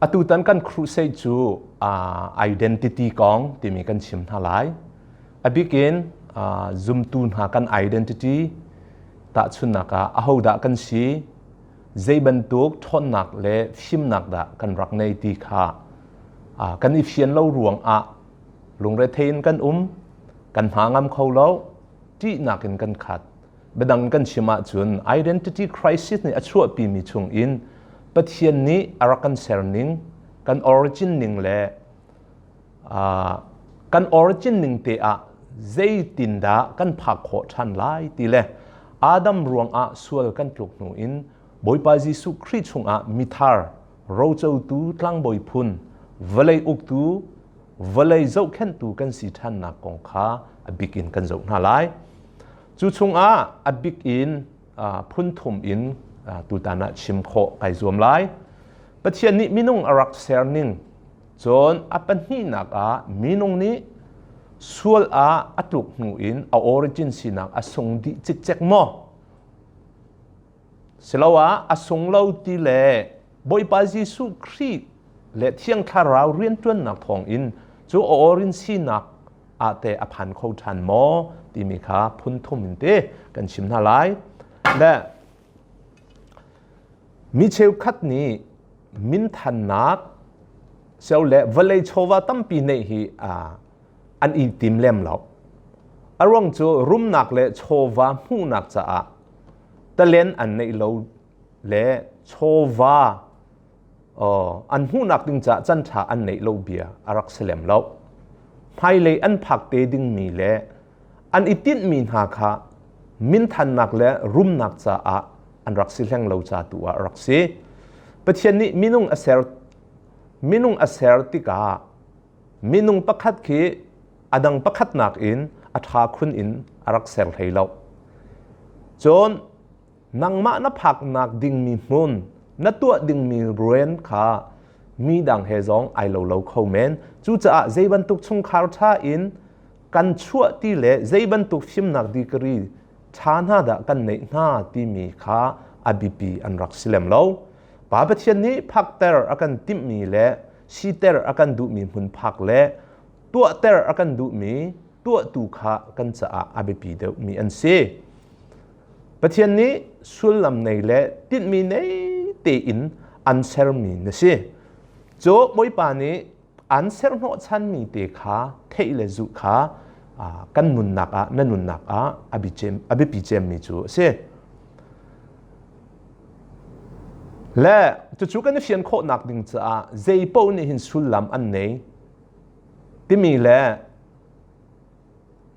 Atutan kan crusade cu identity kong timi kan chim hna lai. A bikin zumtu hna kan identity tahchunnak ah ahodah kan si, zei bantuk ṭhawnnak le fimnak dah kan rak nei ti kha kan i fian lo ruang ah lungrethei in kan um, kan hna ngam kho lo, ṭihnak in kan khat. Biadang kan chim ahcun identity crisis nih a chuahpimi chung in Pathian nih a rak kan ser ning, kan origin ning le kan origin ning te ah zeitindah kan phak khawh ṭhan lai ti le Adam ruangah sual kan tluk hnu in Bawipa Jesuh Khrih chungah mithar rocotu tlangbawi phun vawlei uktu vawlei zohkhenhtu kan si ṭhannak kong kha a bik in kan zoh hna lai. Cu chungah a bik in phun thum in tutan ah chim khawh kai zuam lai. Pathian nih minung a rak ser ning cun a pahnihnak ah minung nih sual ah a tluk hnu in a origin sinak a sung dih cikcek maw? Siloah a sung lo ti le Bawipa Jesuh Khrih le Thiang Thlarau rianṭuannak thawngin cu a origin sinak ah teh a phan kho ṭhan maw timi kha phun thum in te kan chim hna lai. Le mi cheukhat nih minthannak sio le vawlei chawva tampi neih hi an i tim lem lo. A ruang cu rumnak le chawva hmuhnak caah talen an neih lo le chawva an hmuhnak ding caah can ṭha an neih lo bia a rak si lem lo. Hmailei an phak te dingmi le an i tinhmi hna kha minthannak le rumnak caah an rak si hleng lo ca tu ah a rak si. Pathian nih minung a ser tikah minung pakhat khi a dang pakhat nakin a ṭha khun in a rak ser hlei lo. Cun nangmah na phaknak dingmi hmun na tuah dingmi rian kha mi dang he zong ai lo lo kho men. Cucaah zei bantuk chungkhar ṭha in kan chuah ti le zei bantuk fimnak degree ṭha hna dah kan neih hna timi kha a biapi an rak si lem lo. Pa Pathian nih phakter a kan timhmi le siter a kan duhmi hmun phak le tuahter a kan duhmi tuahtu kha kan caah a biapi deuhmi an si. Pathian nih sullam nei le tinhmi nei tein an sermi na si. Cu Bawipa nih an ser hnawhchanmi te kha theih le zuh kha kan nunnak ah na nunnak ah a biapi cemmi cu a si. Le cucu kan i fian khawhnak ding caah zei paoh nih hin sullam an nei timi le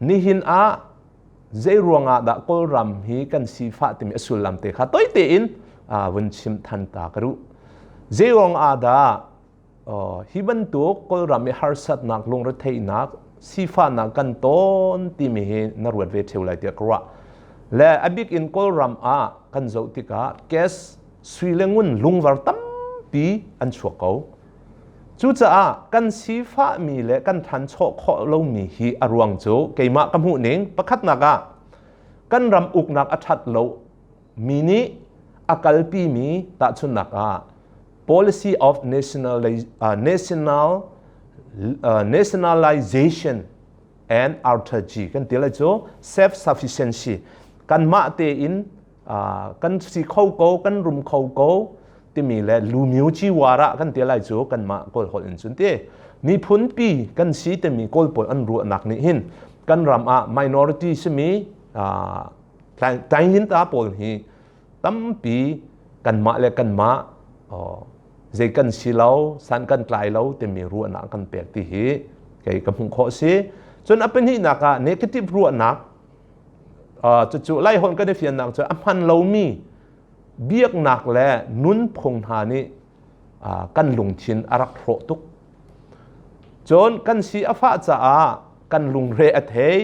Nihin ah zei ruangah dah Kawlram hi kan sifah timi a sullam te kha toi tein vun chim than ta ka duh. Zei ruangah dah hi bantuk Kawlram i harsatnak, lungretheihnak, sifahnak kan ton timi hi na ruat ve theu lai tiah ka ruah. Le a bik in Kawlram ah kan zoh tikah gas sui le ngun lungvar tampi an chuak ko. Cucaah kan sifahmi le kan ṭhancho khawh lomi hi a ruang cu keimah ka hmuh ning pakhatnak ah kan ram uknak a ṭhat lo mi nih a kalpimi tahchunhnak ah policy of national, national, nationalization and autarky kan ti lai cu self sufficiency kanmah tein kan si kho ko kan rum kho ko timi le lumyu ci wara kan ti lai cu kanmah kawl holh in cun ti miphun pi kan si timi kawl pawl an ruahnak nih hin kan ram ah minority simi taingin ta pawl hi tampi kanmah le kanmah zei kan si lo san kan tlai lo timi ruahnak kan pek ti hi kei ka hmuh khawh si cun a pahnihnak ah negative ruahnak Cucu Laiholh kan i fiannak cu a hman lomi biaknak le nunphung hna nih kan lungthin a rak hrawh tuk. Cun kan si a fah caah kan lungre a thei.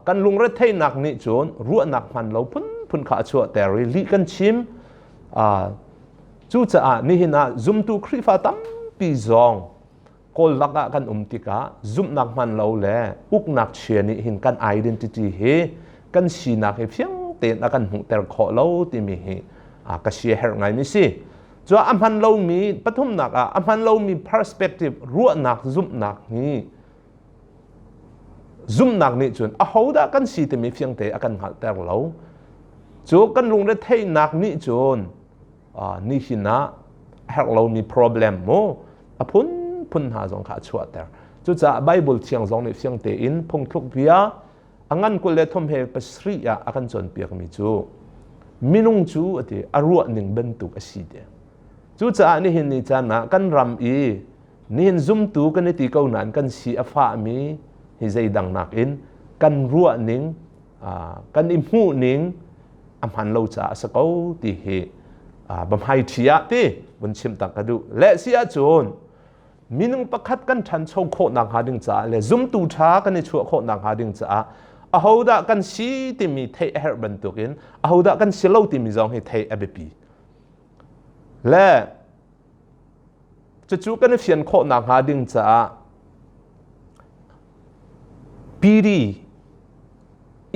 Kan lungre theihnak nih cun ruahnak hman lo phunphun kha a chuahter i lih kan chim. Cucaah nihin ah zumtu Khrihfa tampi zong Kawl lakah kan um tikah zumhnak hman lo le uknak chia nih hin kan identity hi kan sinak hi fiang tein a kan hmuhter khawh lo timi hi ka sia herh ngaimi si. Cu a hman lomi pathumnak ah a hman lomi perspective ruahnak zumhnak hi zumhnak nih cun ahodah kan si timi fiangte a kan hngalhter lo. Cu kan lungretheihnak nih cun nihin ah a herh lomi problem mu a phunphun hna zong kha a chuahter. Cucaah Bible thiang zong nih fiang tein phungthluk bia a ngan 23 he 7 ah a kan cawnpiakmi cu minung cu a ti a ruah ning bantuk a si te. Cucaah nihin ni caan ah kan ram i nihin zumtu kan i ti ko nain kan si a fahmi hi zeidang nakin kan ruah ning kan i hmuh ning a hman lo caah a si ko ti hi bamhai ṭhi ah ti vun chim tak ka duh. Le si ahcun minung pakhat kan ṭhancho khawh nakhnga ding caah le zumtu ṭha kan i chuah khawh nakhnga ding caah ahodah kan si timi theih a herh bantukin ahodah kan si lo timi zong hi theih a biapi. Le cucu kan i fian khawh nakhnga ding caah PD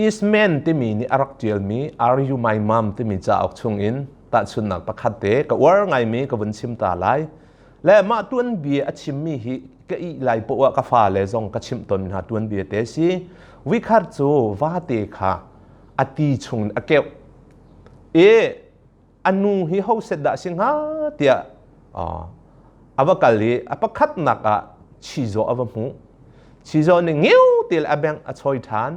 Eastman timi nih a rak ṭialmi Are You My Mom timi cauk chungin tahchunhnak pakhat te ka uar ngaimi ka vun chim ta lai. Le mah tuanbia a chimmi hi ka ih lai poah ah ka fale zong ka chimh tawn hna tuanbia te si. Vikhat cu vate kha a ti chung a keuh. I a nu hi ho set dah si hnga tiah a va kal i a pakhatnak ah chizawh a va hmuh. Chizawh nih ngeu te le a bengh a choi ṭhan.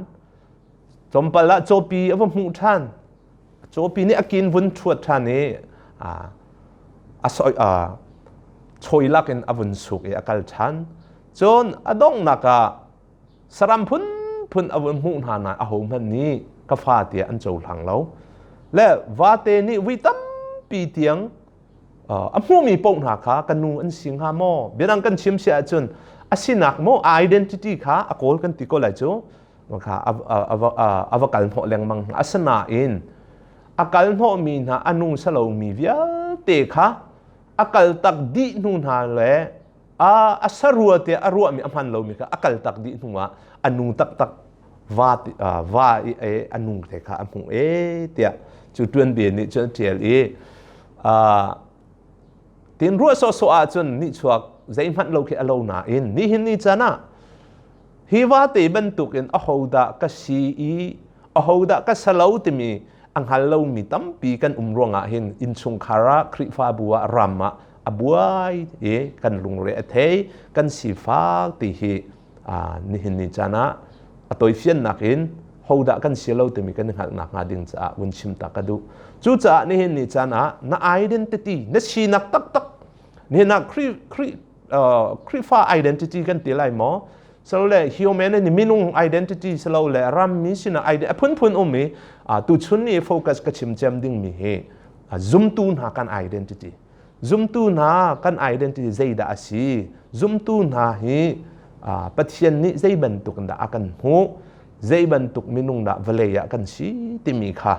Tlawmpal ah cawpi a va hmuh ṭhan. Cawpi nih a kin vun ṭhuat ṭhan i a soi choi lakin a vun suk i a kal ṭhan. Cun a donghnak ah saram phunphun a vun hmuh hna nain ahohmanh nih ka fa tiah an cohlang lo. Le vate nih vui tampi tiang a hmumi paoh hna kha ka nu an si hnga maw? Biadang kan chim si ahcun a sinak maw identity kha a kawl kan ti ko lai cu kha a va kal hnawh lengmang hna. Asinain a kal hnawhmi hna a nu salomi vialte kha a kal tak dih hnu hna le a sarua te a ruahmi a hman lomi kha a kal tak dih hnu ah a nu taktak va va i a nu te kha a hmuh e tiah cu tuanbia nih cun a ṭial i tin ruah sawhsawh ahcun nihchuak zeihmanh lo khi a lo nain nihin ni caan ah hi vate bantukin ahodah ka si i ahodah ka salo timi a hngal lomi tampi kan um ruangah hin innchungkhar ah Khrihfabu ah ram ah a buai i kan lungre a thei kan sifak ti hi nihin ni caan ah a toifiannak in hodah kan si lo timi kan i hngalhnak hnga ding caah vun chim ta ka duh. Cucaah nihin ni caan ah na identity na sinak taktak nihin ah Khrihfa identity kan ti lai maw? Silo human in minung identity silo le rammi sinah a phunphun um i tuchun ni focus ka chim cem dingmi hi zumtu hna kan identity. Zumtu hna kan identity zeidah a si? Zumtu hna hi Pathian nih zei bantuk in dah a kan hmuh? Zei bantuk minung dah vawlei ah kan si timi kha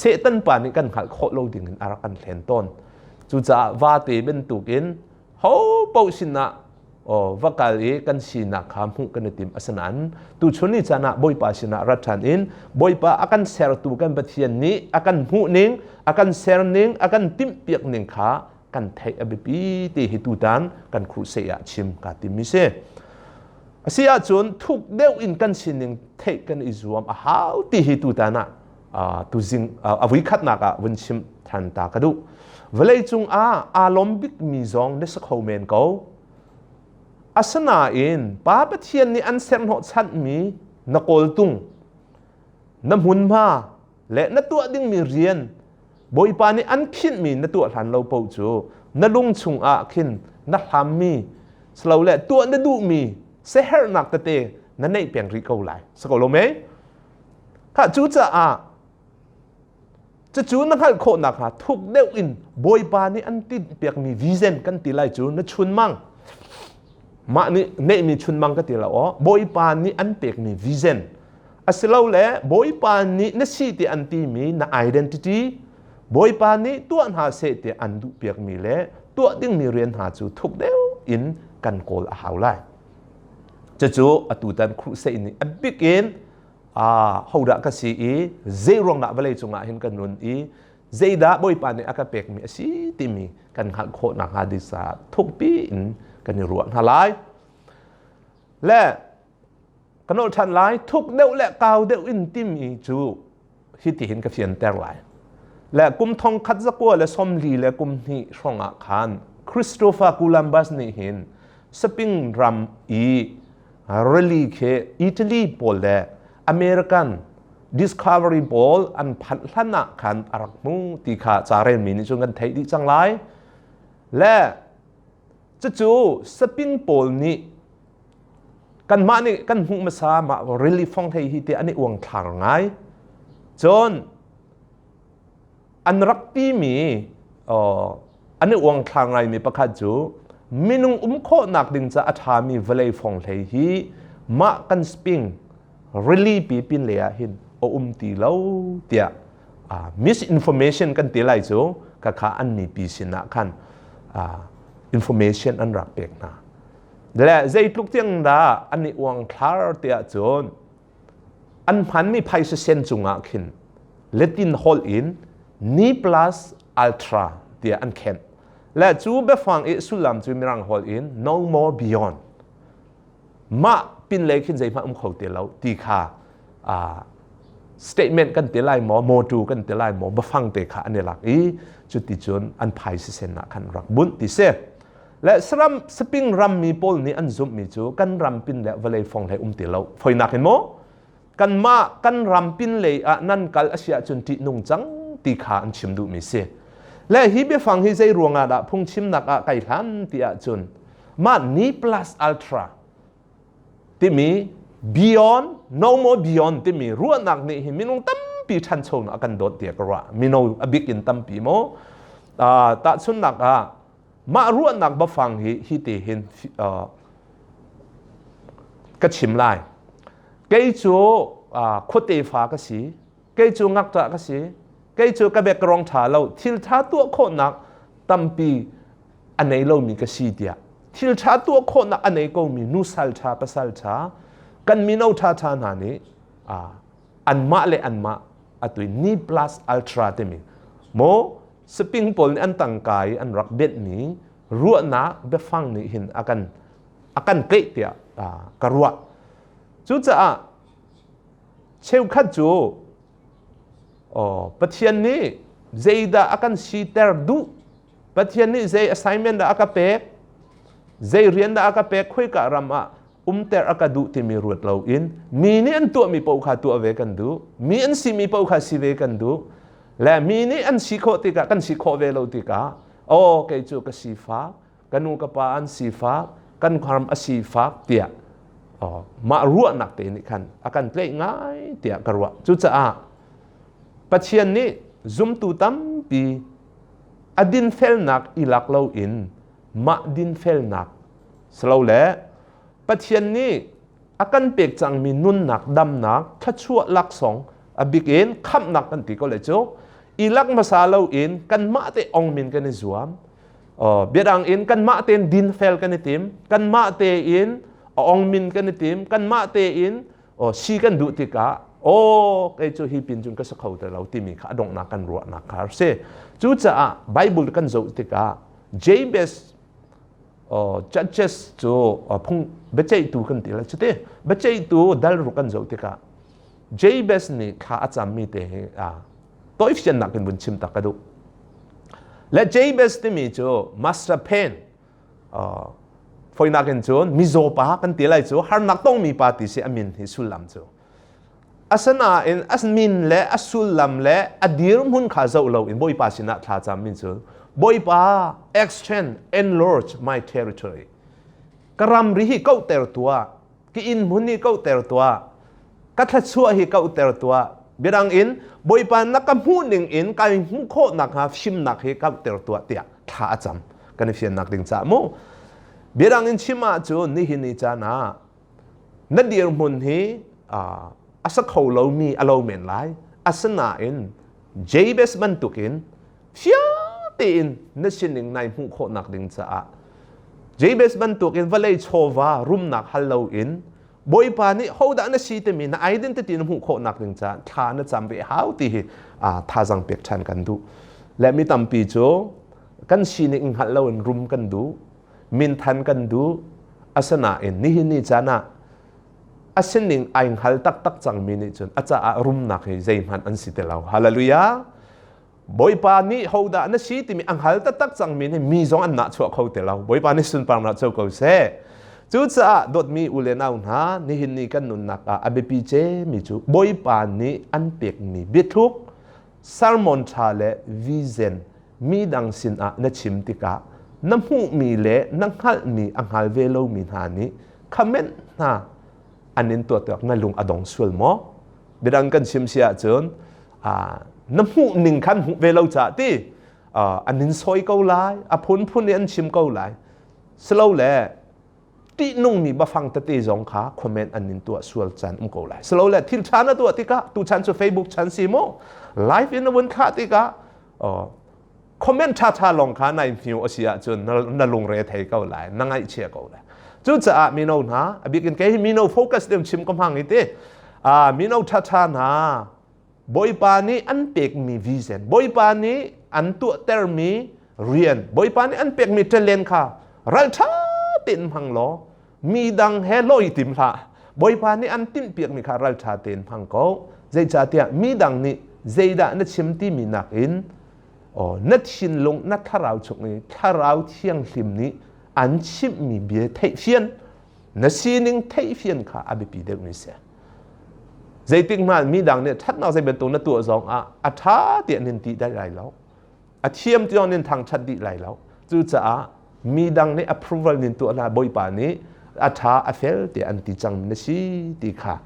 Satan pa nih kan hngalh khawh lo ding in a rak kan hlen tawn. Cucaah vate bantukin ho paoh sinah va kal i kan sinak kha hmuh kan i tim. Asinain tuchun ni caan ah Bawipa sinah rat ṭhan in Bawipa a kan sertu kan Pathian nih a kan hmuh ning, a kan ser ning, a kan timhpiak ning kha kan theih a biapi ti hi tutan kan crusade ah chim kaa timmi si. Asi ahcun thuk deuh in kan sining theih kan i zuam a hau ti hi tutan ah tuzing a vuikhatnak ah vun chim than ta ka duh. Vawleicung ah aa lawm bikmi zong na si kho men ko. Asinain Pa Pathian nih an serhnawh chanhmi na kawltung, na hmunhma le na tuah dingmi rian Bawipa nih an khinhmi na tuah hlan lo paoh cu na lung chungah khin na hlammi silole tuah na duhmi siaherhnak tete na neih peng rih ko lai. Si ko lo mei? Kha cucaah cucu na hngalh khawh nakhnga thuk deuh in Bawipa nih an tinhpiakmi vision kan ti lai cu na chunmang mah nih neihmi chunmang ka ti lo aw Bawipa nih an pekmi vision asilole Bawipa nih na si ti an timi na identity Bawipa nih tuah hna seh ti an duhpiakmi le tuah dingmi rian hna cu thuk deuh in kan kawl a hau lai. Cucu atutan crusade nih a bik in hodah ka si i zei ruangah vawlei cungah hin ka nun i Zeidah Bawipa nih a ka pekmi a si timi kan hngalh khawh nakhnga ding caah thukpi in kan i ruah hna lai. Le ka nolh ṭhan lai, thuk deuh le kau deuh in timi cu hitihin ka fianter lai. Le kum thong khat zakua le sawmli le kum hnih hrawng ah khan Christopher Columbus nih hin Spain ram i rili khi Italy pawl le American Discovery pawl an phanh hlan ah khan a rak hmu ti kha ca relmi nih cun kan theih dih cang lai. Le cucu Spain pawl nih kanmah nih kan hmuh hmasa mah rili fong hlei hi ti an i uangthlar ngai. Cun an rak timi an i uangthlar ngaimi pakhat cu minung um khawhnak ding ca a ṭhami vawlei fong hlei hi mah kan sping rili pi pin lei ah hin a um ti lo tiah misinformation kan ti lai cu ka kha an mipi sinah khan information an rak pek hna. Le zeitluk tiang dah an i uangthlar tiah cun an hmanmi phaisa sen cungah khin Latin holh in ne plus ultra tiah an khenh. Le cu biafang i sullam cu Mirang holh in no more beyond. Mah pinlei khin zeihmanh um kho ti lo ti kha statement kan ti lai maw, motto kan ti lai maw, biafang te kha an i lak i cuticun an phaisa sen ah khan rak bunh ti si. Le saram saping rammi pawl nih an zumhmi cu kan ram pin le vawlei fong hlei um ti lo. Foinak in maw? Kanmah kan ram pin lei ah nan kal a si ahcun ṭihnung cang ti kha an chim duhmi si. Le hi biafang hi zei ruangah dah phungchimnak ah kai hlan ti ahcun mah ni plus ultra timi beyond no more beyond timi ruahnak nih hi minung tampi ṭhanchonak a kan dawt tiah ka ruah. Mino a bik in tampi maw? Tahchunhnak ah Mah ruahnak bafang hi hi te hin ka chim lai. Kei cu khuate fa ka si, kei cu ngakṭah ka si, kei cu ka background ṭha lo, thil ṭha tuah khawhnak tampi a nei lomi ka si tiah thil ṭha tuah khawhnak a nei komi nusal ṭha pasal ṭha kan mino ṭha ṭha hna nih anmah le anmah atu ni plus ultra timi maw Saping pawl nih an tangka i an rak benhmi ruahnak biafang nih hin a kan a kan tleih tiah ka ruah. Cucaah cheukhat cu Pathian nih zeidah a kan siter duh Pathian nih zei assignment dah a ka pek zei rian dah a ka pek khoika ram ah umter a ka duh timi ruat loin mi nih an tuahmi paoh kha tuah ve kan duh mi an simi paoh kha si ve kan duh le mi nih an si khawh tikah kan si khawh ve lo tikah aw kei cu ka sifak ka nu ka pa an sifak kan ram a sifak tiah mah ruahnak te nih khan a kan tlaih ngai tiah ka ruah. Cucaah Pathian nih zumtu tampi a dinfelnak i lak loin mah dinfelnak silole Pathian nih a kan pek cangmi nunnak damnak thluachuah laksawng a bik in khamhnak kan ti ko le cu i lak hmasa loin kanmah te ongmin kan i zuam. Biadang in kanmah tein dinfel kan i tim, kanmah tein ongmin kan i tim, kanmah tein si kan duh tikah aw kei cu hi pin cun ka si kho te lo timi kha a donghnak kan ruahnak kha a si. Cucaah Bible kan zoh tikah Jabez judges cu phung biaceihtu kan ti lai cuti biaceihtu dal ruk kan zoh tikah Jabez nih thla a cammi te hi tawifiannak in vun chim tak ka duh. Le Jabez timi cu master pen foinak in cun mizaw pa kan ti lai cu harnak tongmi pa ti si a min hi sullam cu. Asinain a min le a sullam le a dirhmun kha zoh lo in Bawipa sinah thla cam min cu Bawipa extend enlarge my territory ka ramri hi kauhter tuah ka inn hmun hi kauhter tuah ka thluachuah hi kauhter tuah. Biadang in Bawipa na ka hmuh ning in kai hmuh khawh nakhnga fimnak hi kauhter tuah tiah thla a cam. Kan i fiannak ding caah mu. Biadang in chim ahcun nihin ni caan ah na dirhmun hi a sa kho lomi a lo men lai. Asinain Jabez bantukin fiang tein na sining nai hmuh khawhnak ding caah Jabez bantukin vawlei chawva rumnak hal loin. Bawipa nih hodah na si timi na identity na hmuh khawhnak ding caah thla na cam ve hau ti hi thazang pek ṭhan kan duh. Le mi tampi cu kan sining hngalh loin rum kan duh, minthan kan duh, asinain nihin ni caan ah a sining ai hngal taktak cangmi nih cun a caah rumnak hi zeihmanh an si ti lo. Hallelujah! Bawipa nih hodah na si timi a hngal taktak cangmi nih mi zong an nahchuah kho ti lo. Bawipa nih sunparnak co ko seh. Cucaah dawtmi u le nau hna, nihin ni kan nunnak ah a biapi cemi cu Bawipa nih an pekmi biathluk, sermon ṭha le vision mi dang sinah na chim tikah na hmuhmi le na hngalhmi a hngal ve lomi hna nih comment hna an in tuah na lung a dong sual maw? Biadang kan chim si ahcun na hmuh ning khan hmuh ve lo caah ti an in sawi ko lai a phunphun in an chim ko lai silo le ṭihnungmi bafang tete zong kha comment an in tuah sual caan um ko lai silo le thil ṭha na tuah tikah tu chan cu Facebook chan si mu live in na vun thlah tikah comment ṭha ṭha lawng kha nai hniu a si ahcun na lungre thei ko lai na ngaihchia ko lai. Cucaah mino hna, a bikin kei hi mino focus deuh chim ka hmang i ti, mino ṭha ṭha hna, Bawipa nih an pekmi vision, Bawipa nih an tuahtermi rian, Bawipa nih an pekmi talent kha ralṭha tein hmang law mi dang he lawi tim hlah. Bawipa nih an tinhpiakmi kha ralṭha tein hmang ko. Zeicahtiah mi dang nih zeidah na chim timi nakin na thinlung na thlarau chung i thlarau thianghlim nih an chimhmi bia theihfian na sining theihfian kha a biapi deuhmi si. Zeitik hmanh mi dang nih ṭhatnak zei bantuk na tuah zong ah a ṭha tiah nin ti dai lai lo. A thiam tiang nin thangṭhat dih lai lo. Cucaah mi dang nih approval nin tuah hna Bawipa nih a ṭha a fel tiah an ti cang na si ti kha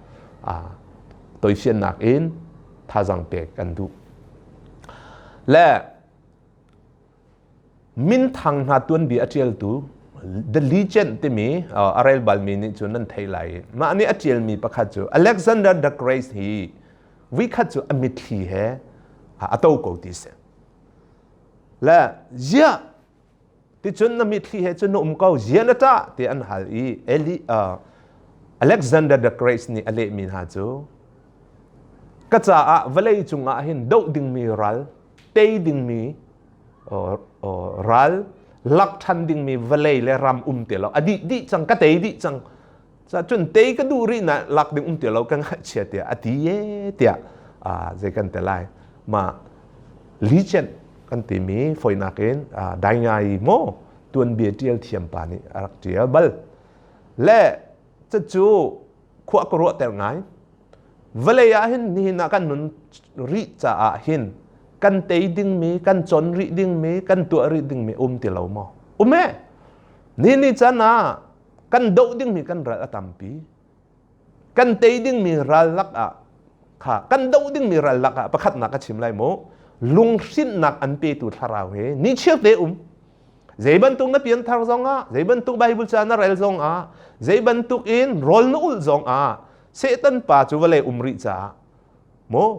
toifiannak in thazang pek kan duh. Le minthang hna tuanbia a ṭialtu The Legend timi a rel balmi nih cun nan theih lai. Mah nih a ṭialmi pakhat cu Alexander the Great hi vikhat cu a mitthli he a to ko ti si. Le ziah ticun na mitthli he cun na um ko ziah na ṭah ti an hal i Eli, Alexander the Great nih a lehmi hna cu ka caah vawlei cungah hin doh dingmi ral tei dingmi ral lak ṭhan dingmi vawlei le ram um ti lo a dih dih cang ka tei dih cang cun tei ka duh rih na lak ding um ti lo ka ngaihchia tiah a ti ye tiah zei kan te lai ma legend kan timi foinak in dai ngai mo tuanbia ṭial thiam pa nih a rak ṭial bal le cucu khua ka ruahter ngai. Vawlei ah hin nihin ah kan nun rih caah hin kan tei dingmi, kan con rih dingmi, kan tuah rih dingmi um ti lo maw? Um e! Ni ni can ah kan doh dingmi kan ral a tampi. Kan tei dingmi ral lak ah kha kan doh dingmi ral lak ah pakhatnak ka chim lai mu. Lunghrinnak an petu thlarau he ni chiar te um. Zei bantuk na pianthar zongah, zei bantuk Bible ca na rel zongah, zei bantuk in rawl na ulh zongah, Satan pa cu vawlei um rih caah maw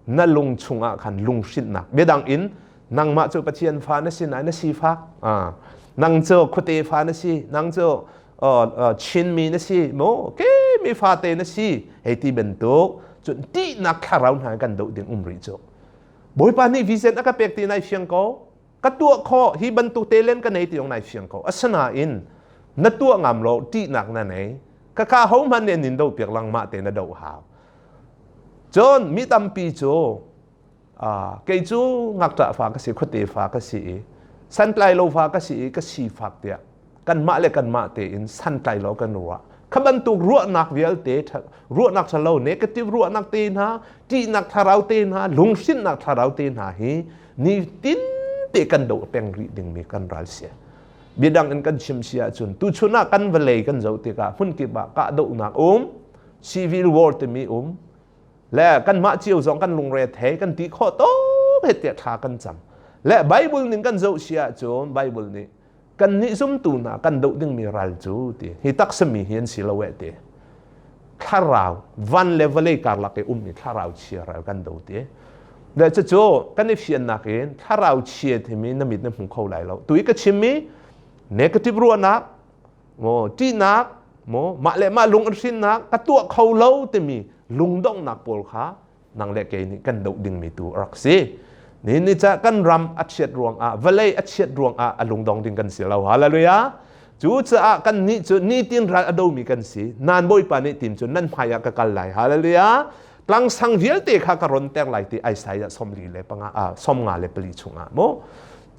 na lung chungah khan lunghrinhnak biadang in nangmah cu Pathian fa na si nain na sifak nang cu khuate fa na si nang cu Chinmi na si maw ke mi fate na si hei ti bantuk cun tihnak thlarau hna kan doh ding um rih cu Bawipa nih vision a ka pek ti nai fiang ko ka tuah khawh hi bantuk te len ka nei ti zong nai fiang ko asinain na tuah ngam lo ṭihnak na nei ka ka ho hmanh nih nin do piak langmah te na do hau cun mi tampi cu kei cu ngakṭah fa ka si khuate fa ka si i santlai lo fa ka si i ka sifak tiah kanmah le kanmah tein santlai lo kan ruah kha bantuk ruahnak vialte ruahnak ṭhalo negative ruahnak te hna ṭihnak thlarau te hna lunghrinnak thlarau te hna hi nitin te kan doh peng rih dingmi kan ral si biadang in kan chim si ahcun tuchun ah kan vawlei kan zoh tikah hmunkip ah kahdohnak um civil war timi um le kanmah cio zong kan lungre thei kan ti khawh tuk he tiah thla kan cam le Bible ning kan zoh si ahcun Bible nih kannih zumtu hna kan doh dingmi ral cu ti hi taksami hi an si lo eh ti thlarau van le vawlei karlak i ummi thlarau chia ral kan do ti le cucu kan i fiannak in thlarau chia timi na mit na hmu kho lai lo tu i ka chimmi negative ruahnak ṭihnak. Maw mah le mah lung an hrinnak ka tuah kho lo timi lungdonghnak pawl kha nang le kei nih kan doh dingmi tu a rak si. Ni ni ca kan ram a chiat ruangah vawlei a chiat ruangah a lungdong ding kan si lo. Hallelujah. Cu caah kan nih cu nitin ral a domi kan si. Nan Bawipa nih tim cu nan hmai ah ka kal lai. Hallelujah. Tlangsang vialte kha ka ron ter lai ti Isaiah somli le panga a somnga le pali chungah mu.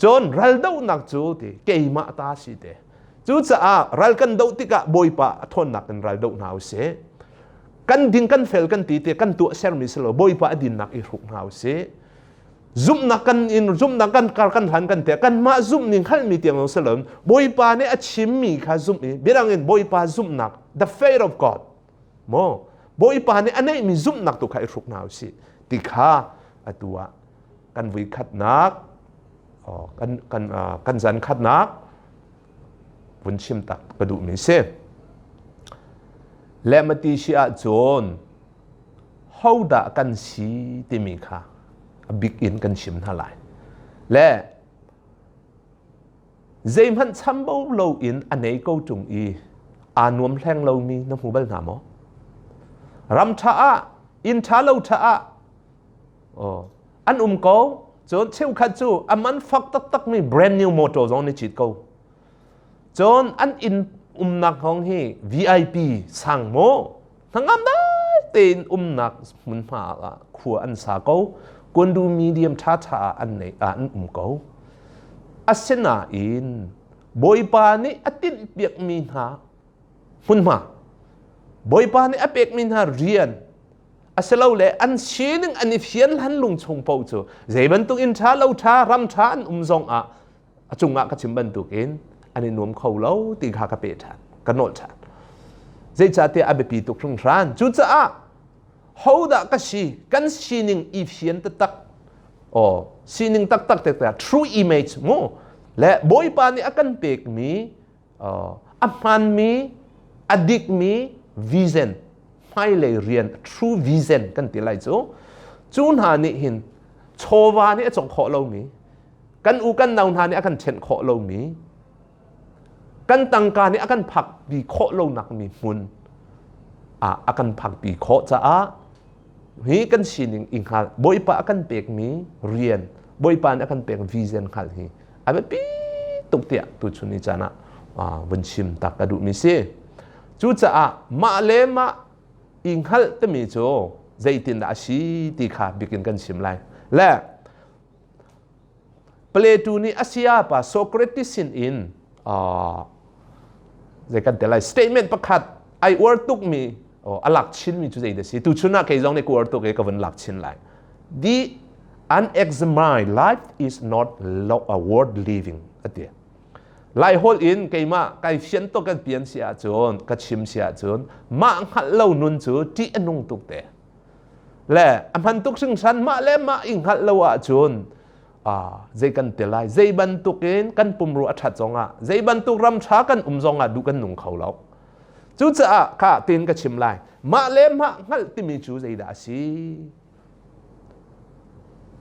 Cun ral dohnak cu ti keimah ta si te. Cucaah ral kan doh tikah Bawipa a ṭhawnnak in ral doh hna usih. Kan ding kan fel kan ti ti kan tuah sermi si lo Bawipa a dinnak i hruk hna usih. Zumhnak kan in zumhnak kan kar kan hlan kan te kanmah zumh ning hngalhmi tiang lo si lo Bawipa nih a chimmi kha zumh i biadang in Bawipa zumhnak the faith of God maw Bawipa nih a neihmi zumhnak tu kha i hruk hna usih ti kha atu ah kan vui khatnak kan kan kan zan khatnak vun chim tak ka duhmi si. Lehmati si ahcun hodah kan si timi kha a bik in kan chim hna lai. Le zeihmanh chambo loin a nei ko ṭung i aa nuam hleng lomi na hmu bal hna maw? Ram ṭha ah, inn ṭha lo ṭha ah an um ko. Cun cheukhat cu a man fak taktakmi brand new motor zong ni cit ko. Cun an inn umnak hong hi VIP sang maw hnangam dai tein umnak hmunhma ah khua an sa ko. Kondu medium ṭhaṭha ah an nei ah an um ko. Asinain Bawipa nih a tinhpiakmi hna hmunhma Bawipa nih a pekmi hna rian asilole an sining an i fian hlan lung chung paoh cu zei bantuk inn ṭha lo ṭha ram ṭha an um zong ah a cungah ka chim bantukin an i nuam kho lo ti kha ka peh ṭhan ka nolh ṭhan. Zeicahtiah a biapi tuk hringhran. Cucaah hodah ka si kan sining i fian taktak aw sining taktak te true image mu le Bawipa nih a kan pekmi a hmaanmi a dikmi vision hmailei rian true vision kan ti lai cu cu hna nih hin chawva nih a cawk khawh lomi kan u kan nau hna nih a kan ṭhenh khawh lomi kan tangka nih a kan phakpi khawh lonak mi hmun ah a kan phakpi khawh caah hi kan sining i hngal Bawipa a kan pekmi rian Bawipa nih a kan pek vision hngalh hi a biapi tuk tiah tuchun ni caan ah vun chim tak ka duhmi si. Cucaah mah le mah i hngalh timi cu zeitindah a si ti kha bikin kan chim lai. Le Plato nih a sayapa Socrates sin in zei kan ti lai statement pakhat ai uar tukmi a lak chinmi cu zei dah si tuchun ah kei zong nih ka uar tuk i ka vun lak chin lai. The unexamined life is not a worth living a ti. Lai holh in keimah kai fian tuk kan pian si ahcun ka chim si ahcun mah hngalh lo nun cu ṭih a nung tuk te. Le a hman tuk hringhran mah le mah i hngalh lo ahcun zei kan ti lai zei bantuk in kan pumru a ṭhat zongah zei bantuk ram ṭha kan um zongah duh kan nung kho lo. Cucaah kha tin ka chim lai mah le mah hngalh timi cu zeidah a si?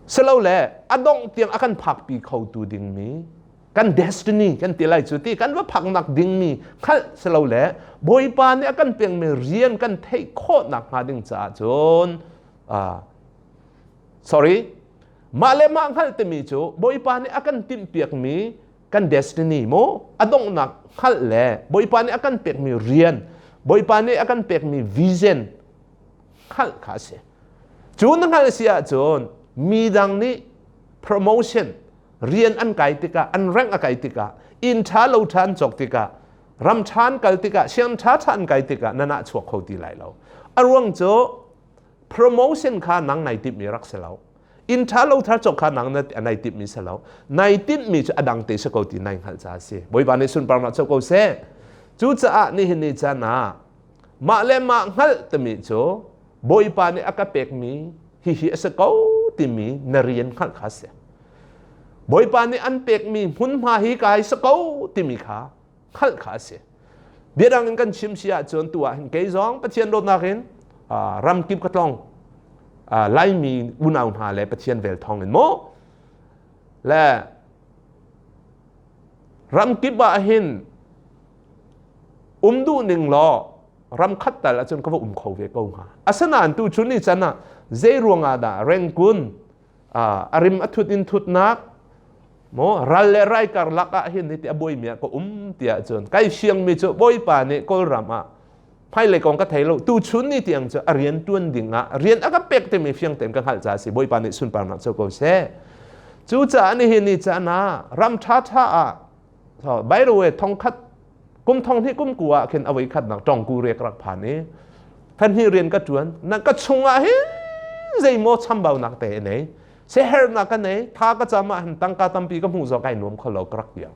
Silole a dongh tiang a kan phakpi khotu dingmi kan destiny kan ti lai cu ti kan va phaknak dingmi hngalh silole Bawipa nih a kan pekmi rian kan theih khawhnak hnga ding caah cun sorry mah le mah hngalh timi cu Bawipa nih a kan timhpiakmi kan destiny mu a donghnak hngalh le Bawipa nih a kan pekmi rian Bawipa nih a kan pekmi vision hngalh kha a si. Cu na hngalh si ahcun midang nih promotion rian an kai tikah an rank a kai tikah inn ṭha lo ṭha an cawk tikah ram ṭha an kal tikah siang ṭha ṭha an kai tikah na nah chuak kho ti lai lo. A ruang cu promotion kha nang nai timhmi rak si lo. Inn ṭha lo ṭha cawk kha nang na nai timhmi si lo. Nai timhmi cu a dang te si ko ti nai hngalh caah a si. Bawipa nih sunparnak co ko seh. Cucaah nihin ni caan ah Mah le mah hngalh timi cu Bawipa nih a ka pekmi hihi a si ko timi na rian hngalh kha a si. Bawipa nih an pekmi hmunhma hi ka hei si ko timi kha hngalh kha a si. Biadang in kan chim si ahcun tu ah hin kei zong Pathian dawtnak in ramkip ka tlong Laimi unau hna le Pathian vel thawng in maw le ramkip ah hin. Um duh ning law ram khat tal ahcun ka va um kho ve ko hnga. Asinain tu chun ni can ah zei ruangah dah Rangoon a rim a thut in thutnak mo ral le rai karlak ah hin ti a buaimi ah ka um tiah cun kai siangmi cu Bawipa nih Kawlram ah hmailei kong ka thei lo tu chun ni tiang cu a rian tuan ding ah rian a ka pek timi fiang tein ka hngalh caah si Bawipa nih sunparnak co ko seh. Cucaah nihin ni caan ah ram ṭha ṭha ah so by the way thongkhat kum thong hnih kum ku ah khin avoi khatnak tongku riak rak phan i than hi rian ka ṭuan na ka chungah hin zeimaw chambaunak te nei sehernak ka nei tha ka cam ah hin tangka tampi ka hmuh zawk kai nuam kho lo ka rak tiang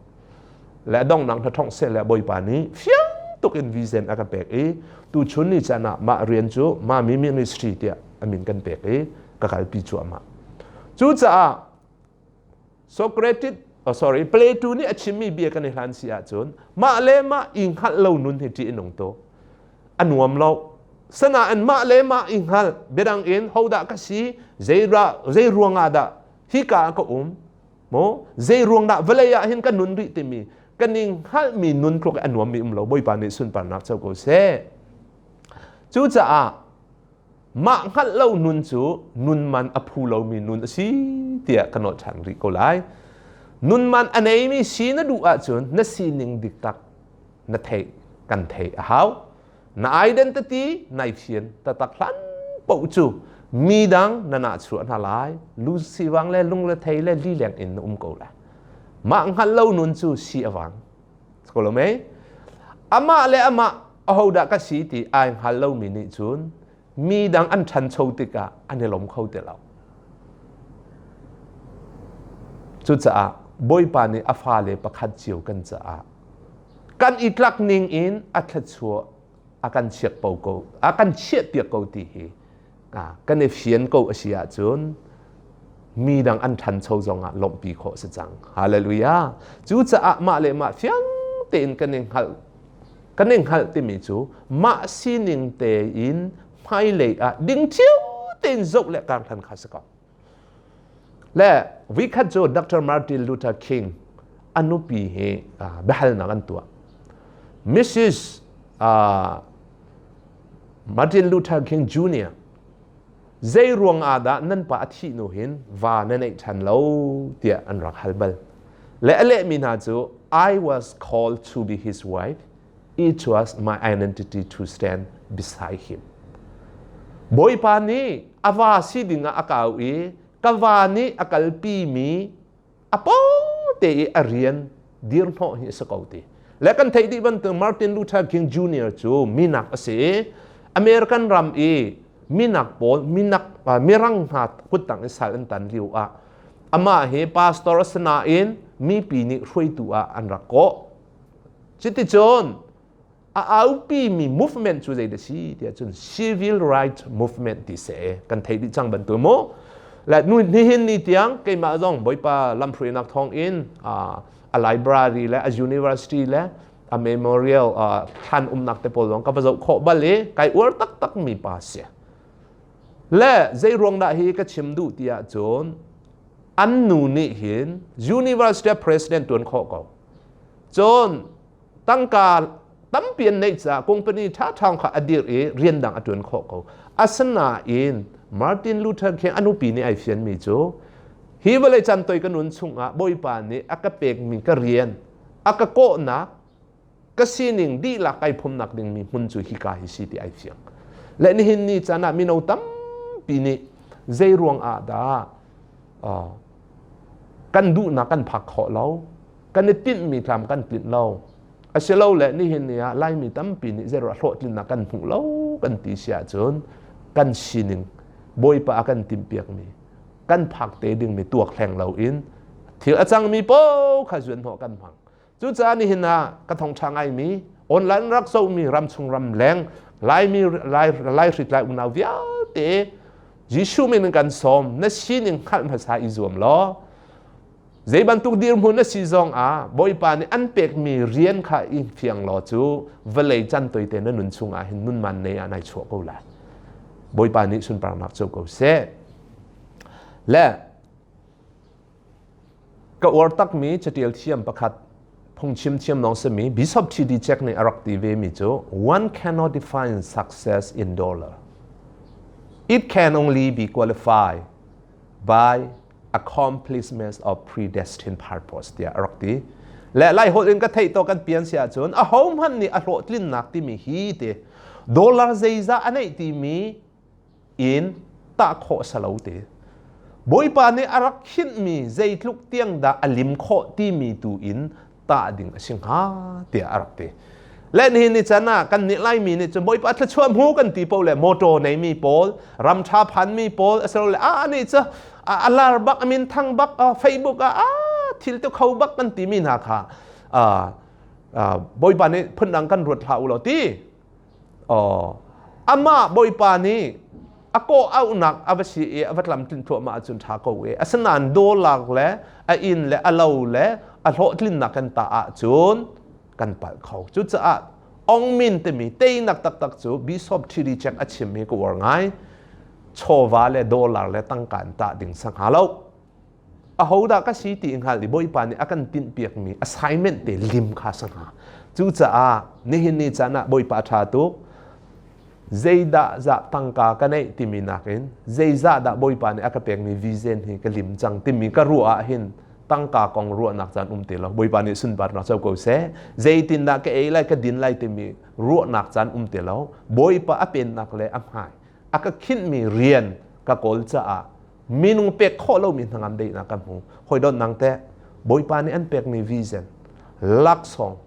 le dongnang hna thong se le bawipa nih fiang tuk in vision a ka pek i tu chun ni caan ah mah rian cu ma mi ministry tiah amin kan pek i ka kalpi cuahmah cucaah Socrates oh sorry Plato nih a chimmi bia kan i hlan si ahcun mah le mah i hngalh lo nun hi ṭih a nung tuk a nuam lo sanain mah le mah i hngalh biadang in hodah ka si zei zei ruangah dah hika ah ka um maw zei ruang dah vawlei ah hin ka nun rih timi kan i hngalhmi nun tluk a nuammi um lo Bawipa nih sunparnak co ko seh cucaah Mah hngalh lo nun cu nun man a phu lomi nun a si tiah ka nolh ṭhan rih ko lai. Nun man a neimi si na duh ahcun na sining diktak na theih kan theih a hau. Na identity nai fian taktak hlan paoh cu mi dang na nahchuah hna lai. Lu sivang le lung le thei le lileng in na um ko lai. Mah hngalh lo nun cu si a vang. Ko lo mei? Amah le amah ahodah ka si ti ai hngal lomi nih cun mi dang an ṭhancho tikah an i lawm kho ti lo. Cucaah Bawipa nih a fale pakhat cio kan caah kan i tlak ning in a thluachuah a kan chiak po ko a kan chiahpiak ko ti hi kan i fian ko a si ahcun mi dang an ṭhancho zongah lawmhpi khawh si cang. Hallelujah. Cucaah mah le mah fiang tein kan i hngalh kan i hngalh timi cu mah sining tein hmailei ah ding cio tein zoh le karhlan kha si ko. Le vikhat cu Dr. Martin Luther King a nupi hi biahalnak an tuah. Mrs. Martin Luther King Jr. zei ruang ah dah nan pa a thih hnu hin va na neih ṭhan lo tiah an rak hal bal. Le a lehmi hna cu I was called to be his wife. It was my identity to stand beside him. Bawipa nih a va si dingah a kau i ka va nih a kalpimi a te i a rian dirhnawh hi a si ko ti le kan theih dih bantuk Martin Luther King Jr. cu minak a si i American ram i minak pawl minak mirang hna kuttang i sal an tan lio ah amah hi pastor a si nain mipi nih hruaitu ah an rak kawh cuticun a aupi mi movement cu zei dah si tiah cun civil rights movement ti se kan thei dih cang bantu mu le nu nihin ni tiang keimah zong Bawipa lamhruainak thawng in a library le a university le a memorial thlan umnak te pawl zong ka va zoh khawh bal i kai uar taktak mi pa si le zei ruang dah hi ka chim duh tiah cun an nu nih hin university president tuan khawh ko cun tangka tampi an neih caah company ṭhaṭha kha a dirh i rian dang a ṭuan khawh ko. Asinain Martin Luther King a nupi nih ai fianmi cu hi vawlei caan toi ka nun chungah Bawipa nih a ka pekmi ka rian, a ka kawhnak, ka sining dihlak kai phumnak dingmi hmun cu hika hi si ti ai fiang. Le nihin ni caan ah mino tampi nih zei ruang ah dah kan duhnak kan phak khawh lo kan i tinhmi tlam kan tlinh lo asilole nihin ni ah Laimi tampi nih zeiruah hlawhtlinnak kan hmuh lo kan ti si ahcun kan sining Bawipa a kan timhpiakmi kan phak te dingmi tuak hleng loin thil a cangmi paoh kha zuanhnawh kan hmang cucaah nihin ah ka thongṭha ngaimi online rak zohmi ramchung ramleng Laimi Lai Laihritlai unau vialte Jesuh min in kan sawm na sining hngalh hmasa i zuam law Zei bantuk dirhmun na si zong ah Bawipa nih an pekmi rian kha i fiang law cu vawlei can toite na nun chungah hin nun man nei ah nai chuah ko lai. Bawipa nih sunparnak co ko seh. Le ka uar takmi catial thiam pakhat Phungchim thiam lawng simi Bishop T.D. Jack nih a rak ti ve mi cu one cannot define success in dollar. It can only be qualified by accomplishments of predestined purpose tiah a rak ti. Le lai holh in ka theih to kan pian si ahcun a ho hmanh nih a hlawhtlinnak timi hi te dollar zeizah a neih timi in tah khawh salo te. Bawipa nih a rak khinhmi zeitluk tiang dah a lim khawh timi tu in tah ding a si hnga tiah a rak ti. Le nihin ni can ah kan nih Laimi nih cun Bawipa thluachuah hmu kan ti paoh le motor neimi pawl, ram ṭha phanmi pawl asilole a nih cu a lar bak, a min thang bak, Facebook ah a thil tu kho bak kan timi hna kha Bawipa nih phundang kan ruat hlah u law ti. Amah Bawipa nih a kawh auhnak a va si i a va tlamtlinh thluahmah ahcun ṭha ko e. Asinain dawlak le a inn le a lo le a hlawhtlinnak kan tah ahcun kan palh kho. Cucaah ongmin timi teinak taktak cu Bishop T.D. Jack a chim hi ka uar ngai. Chawva le dollar le tangka in tah ding sa hnga lo. Ahodah ka si ti hngal i Bawipa nih a kan tinhpiakmi assignment te lim kha sa hnga. Cucaah nihin ni caan ah Bawipa ṭha tuk. Zeidah zah tangka ka neih timi nakin zeizah dah Bawipa nih a ka pekmi vision hi ka lim cang timi ka ruah ah hin tangka kong ruahnak caan um ti lo. Bawipa nih sunparnak co ko seh. Zeitindah ka ei lai ka din lai timi ruahnak caan um ti lo. Bawipa a pennak le a hmai a ka khinhmi rian ka kawl caah minung pek khawh lomi hnangam daihnak ka hmu. Hawi dawt nang teh Bawipa nih an pekmi vision laksawng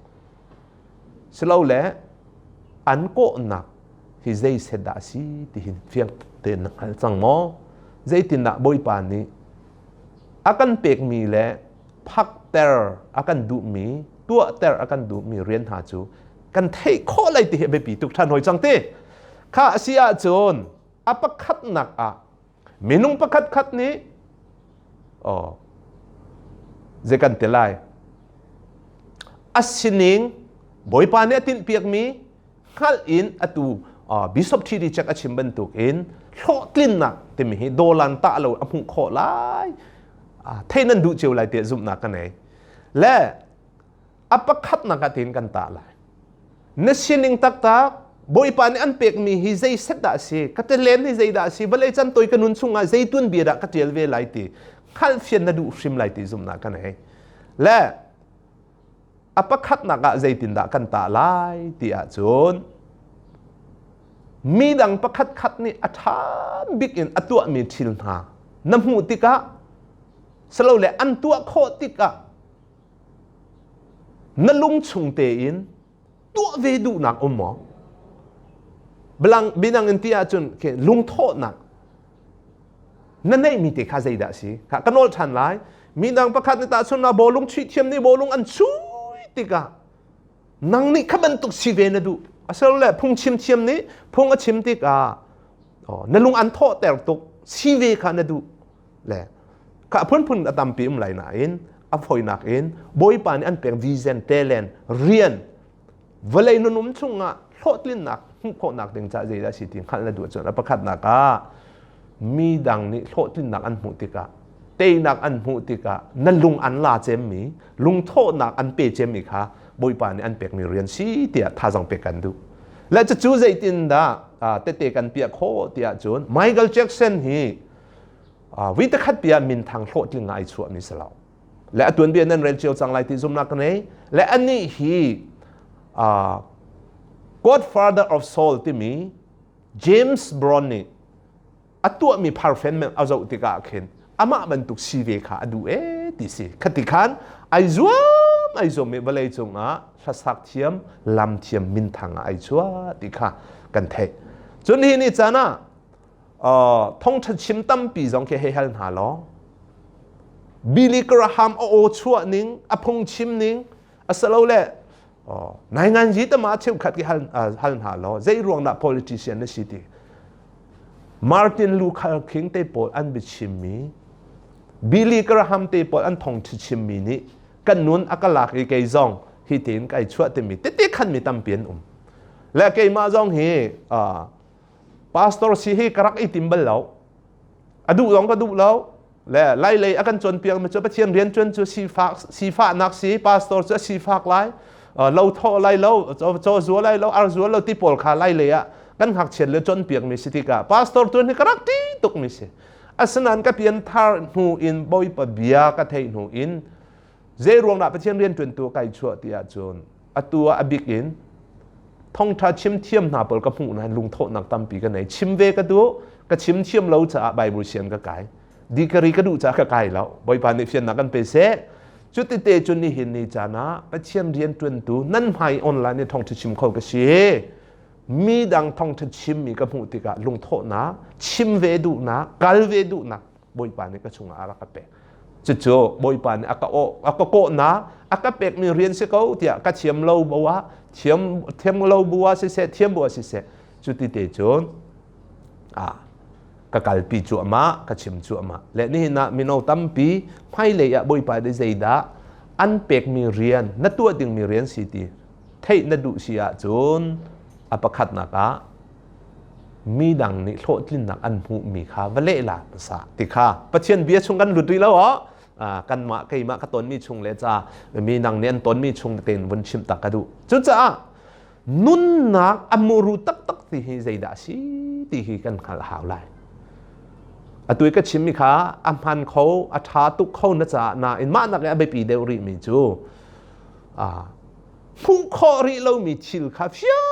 silole an kawhnak hi zei set dah a si ti hin fiang tein na hngal cang maw? Zeitindah Bawipa nih a kan pekmi le phakter a kan duhmi tuahter a kan duhmi rian hna cu kan theih khawh lai ti hi a biapi tuk ṭhan hoi cang ti. Kha a si ahcun a pakhatnak ah Minung pakhat khat nih oh zei kan ti lai a sining Bawipa nih a tinhpiakmi hngalh in atu Bishop T.D. Jack a chim bantuk in hlawhtlinnak timi hi dolan tah lo a hmuh khawh lai thei nan duh cio lai tiah zumhnak ka nei le a pakhatnak ah tiin kan tah lai na sining taktak Bawipa nih an pekmi hi zei set dah a si ka talen hi zei dah a si vawlei can toi ka nun chungah zei tuanbia dah ka tial ve lai ti hngalhfian na duh hrim lai ti zumhnak ka nei le a pakhatnak ah zeitindah kan tah lai ti ahcun mi dang pakhat khat nih a ṭha bik in a tuahmi thil hna na hmuh tikah silole an tuah khawh tikah Na lungchung tein tuah ve duhnak um maw? Bilang binang in ti ahcun lungthawhnak na neihmi te kha zeidah a si? Kha ka nawl ṭhan lai. Midang pakhat nih tahchun na bawlung chuih thiam nih bawlung an chui tikah nang nih kha bantuk si ve na duh. Asilole phungchim thiam nih phung a chim tikah na lung an thawhter tuk si ve kha na duh. Le kha phunphun a tampi um lai nain a fawinak in Bawipa nih an pek vision talent rian vawlei nun um chungah hlawhtlinnak hmuh khawhnak ding caah zeidah si ti hngalh na duh cun a pakhatnak ah mi dang nih hlawhtlinnak an hmuh tikah teinak an hmuh tikah na lung an la cemmi lungthawhnak an pe cemmi kha Bawipa nih an pekmi rian si tiah thazang pek kan duh le cucu zeitindah tete kan piah khawh tiah cun Michael Jackson hi Vi takhat pi ah minthang hlawhtling ah ai chuahmi si lo. Le a tuanbia nan rel cio cang lai ti zumnak ka nei. Le anih hi Godfather of Soul timi James Brown nih a tuahmi pharfen a zoh tikah khin amah bantuk si ve kha a duh ee ti si. Khati khan ai zuam ai zuam i vawlei cungah hlasak thiam lam thiam minthang ah ai chuah ti kha kan theih. Cun hi ni caan ah thongṭha chim tampi zong khi hei hal hna law Billy Graham a aw chuah ning a phungchim ning asilole nainganzi tama cheukhat ki hal hal hna law zei ruang dah politician na si ti Martin Luther King te pawl an biachimmi Billy Graham te pawl an thongṭha chimmi nih kan nun a ka lak i kei zong hi tiin kai chuah timi tete khan mi tampi an um le keimah zong hi pastor si hi ka rak i tim bal lo a duh zong ka duh lo. Le lai lei a kan cawnpiak mi cu Pathian rian ṭuan cu sifak sifahnak si, pastor cu a sifak lai, lo thawh lai lo, caw zua lai lo, ar zua lo ti pawl kha lai lei ah kan ngakchiat le cawnpiak mi si tikah pastor tuan hi ka rak ṭih tuk mi si. Asinain ka pianthar hnu in Bawipa bia ka theih hnu in zei ruang dah Pathian rian ṭuantu kai chuah ti ahcun atu ah a bik in thongṭha chim thiam hna pawl ka hmuh nain lungthawhnak tampi ka nei. Chim ve ka duh, ka chim thiam lo caah Bible sian ka kai. Dikari ka duh caah ka kai lo. Bawipa nih fiannak kan pe seh. Cutite cun nihin ni caan ah Pathian rian ṭuantu nan hmai online in thongṭha chim kho ka si. Mi dang thongṭha chimmi ka hmuh tikah lungthawhnak, chim ve duhnak, kal ve duhnak Bawipa nih ka chungah a rak ka pek. Cucu Bawipa nih a ka awh, a ka kawhnak, a ka pekmi rian si ko tiah ka thiam lo bu ah, thiam thiam lo bu ah siseh, thiam bu ah siseh, cuti te cun ah ka kalpi cuahmah, ka chim cuahmah. Le nihin ah mino tampi hmailei ah Bawipa nih zeidah an pekmi rian, na tuah dingmi rian si ti theih na duh si ahcun a pakhatnak ah mi dang nih hlawhtlinnak an hmuhmi kha va leh la hmasa ti kha Pathian bia chung kan lut rih lo aw kanmah keimah ka tonmi chung le ca mi dang nih an tonmi chung tein vun chimh tak ka duh. Cucaah nunnak a muru taktak ti hi zeidah a si ti hi kan hngalh hau lai. Atu i ka chimmi kha a hman kho, a ṭha tuk kho na caah nain mah nak i a biapi deuh rihmi cu hmuh khawh rih lomi thil kha fiang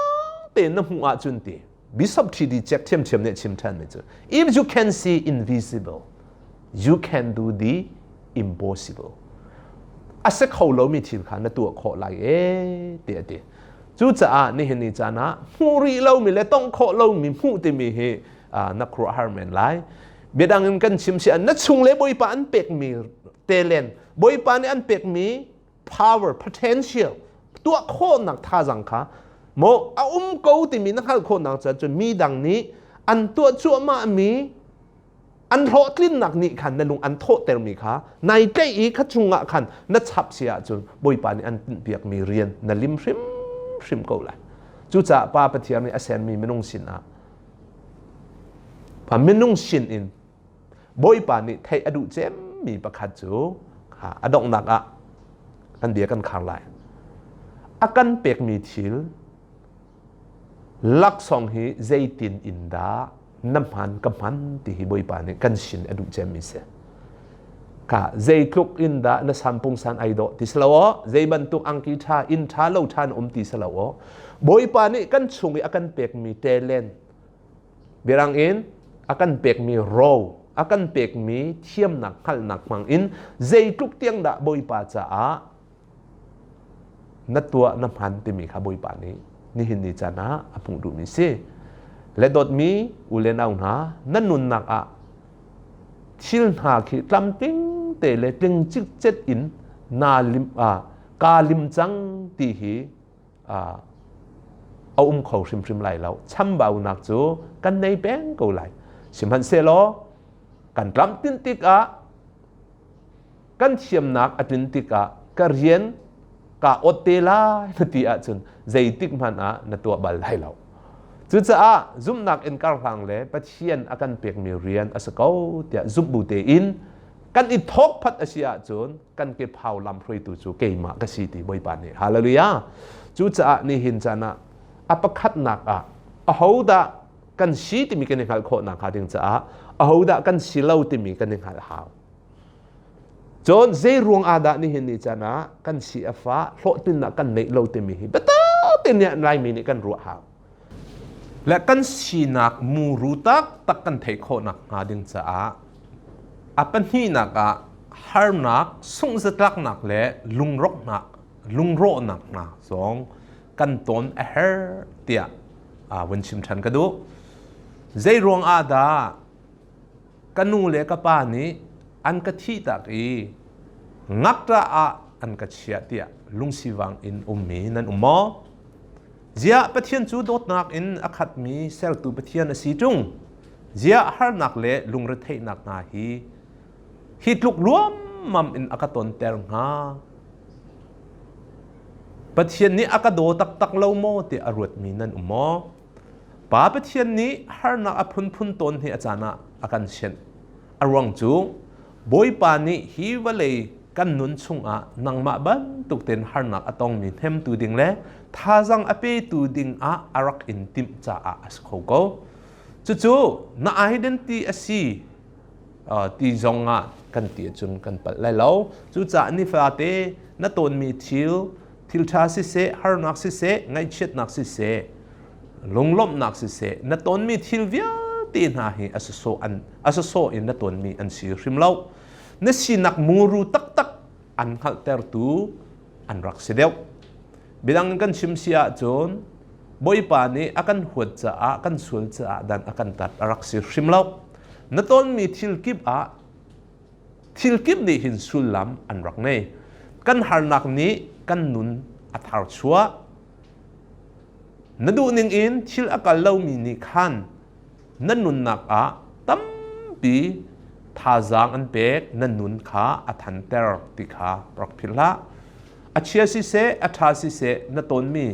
tein na hmuh ahcun ti Bishop TD Jack thiamthiam nih chim ṭhanmi cu, if you can see invisible, you can do the impossible. A si kho lomi thil kha na tuah khawh lai e ti a ti. Cucaah nihin ni caan ah hmuh rih lomi le tongh khawh lomi hmuh timi hi na khuaruahhar men lai. Biadang in kan chim si na chung le Bawipa an pekmi talent, Bawipa nih an pekmi power, potential, tuah khawhnak thazang kha maw a um ko timi na hngalh khawhnak ca cun mi dang nih an tuah cuahmah mi an hlawhtlinnak nih khan na lung an thawhtermi kha nai tlaih i kha chungah khan na chap si ahcun Bawipa nih an tinhpiakmi rian na lim hrimhrim ko lai. Cucaah Pa Pathian nih a sermi minung sinah pa minung sin in Bawipa nih theih a duh cemmi pakhat cu a donghnak ah kan bia kan khar lai. A kan pekmi thil laksawng hi zeitin in dah na hman ka hman ti hi Bawipa nih kan sin a duh cemmi si. Ka zeitluk in dah na sam pungsan ai dawh ti si lo aw, zei bantuk angki ṭha, inn ṭha, lo ṭha na um ti si lo aw. Bawipa nih kan chung i a kan pekmi talent Biarang in a kan pekmi ro, a kan pekmi thiamnak, hngalhnak hmang in zeitluk tiang dah Bawipa caah na tuah na hman timi kha Bawipa nih nihin ni caan ah a hmuh duhmi si. Le dawtmi u le nau hna, nan nunnak ah thil hna khi tlamtling te le tling cikcet in naa lim, kaa lim cang ti hi a um kho hrimhrim lai lo. Chambaunak cu kan nei peng ko lai. Sihmanhsehlaw kan tlamtlin tikah, kan thiamnak a tlin tikah ka rian ka ot te lai na ti ahcun zeitik hmanh ah na tuah bal lai lo. Cucaah zumhnak in karhlang le Pathian a kan pekmi rian a si ko tiah zumh bu tein kan i thawk phat a si ahcun kan kephau lam hruaitu cu keimah ka si ti Bawipa nih. Hallelujah. Cucaah nihin caan ah a pakhatnak ah ahodah kan si timi kan i hngalh khawh nakhnga ding caah ahodah kan si lo timi kan i hngalh hau. Cun zei ruang ah dah nihin ni caan ah kan si a fah, hlawhtlinnak kan neih lo timi hi biatak tein Laimi nih kan ruah hau. Le kan sinak muru taktak kan theih khawh nakhnga ding caah a pahnihnak ah harnak, sunghzatlaknak le lungrawknak, lungrawhnak hna zong kan ton a herh tiah vun chim ṭhan ka duh. Zei ruang ah dah ka nu le ka pa nih an ka thihtak i ngakṭah ah an ka chiah tiah lungsivang in ummi nan um maw? Ziah Pathian cu dawtnak in a khatmi sertu Pathian a si ṭung? Ziah harnak le lungretheihnak hna hi hi tluk ruammam in a ka tonter hnga? Pathian nih a ka daw taktak lo maw tiah a ruatmi nan um maw? Pa Pathian nih harnak a phunphun tawn hi a caan ah a kan sianh. A ruang cu. Bawipa nih hi vawlei kan nun chungah nangmah bantuk tein harnak a tongmi hnemtu ding le thazang a petu ding ah a rak in timh caah a si kho ko. Cucu na identity a si ti zong ah kan ti ahcun kan palh lai lo. Cucaah nifate na tawnmi thil, thil ṭha siseh, harnak siseh, ngaihchiatnak siseh, lunglawmhnak siseh, na tawnmi thil vialte hna hi a sawsawh an a sawsawh in na tawnmi an si hrim lo. Na sinak muru taktak an hngalhtertu an rak si deuh. Midang kan chim si ahcun Bawipa nih a kan huat caah kan sual caah dan a kan tat a rak si hrim lo. Na tawnmi thil kip ah thil kip nih hin sullam an rak ngei. Kan harnak nih kan nun a tharchuah. Na duh ning in thil a kal lomi nih khan na nunnak ah tampi thazaang an pek, na nun kha a thanter ti kha rak philh hlah. A chia siseh, a ṭha siseh na tawnmi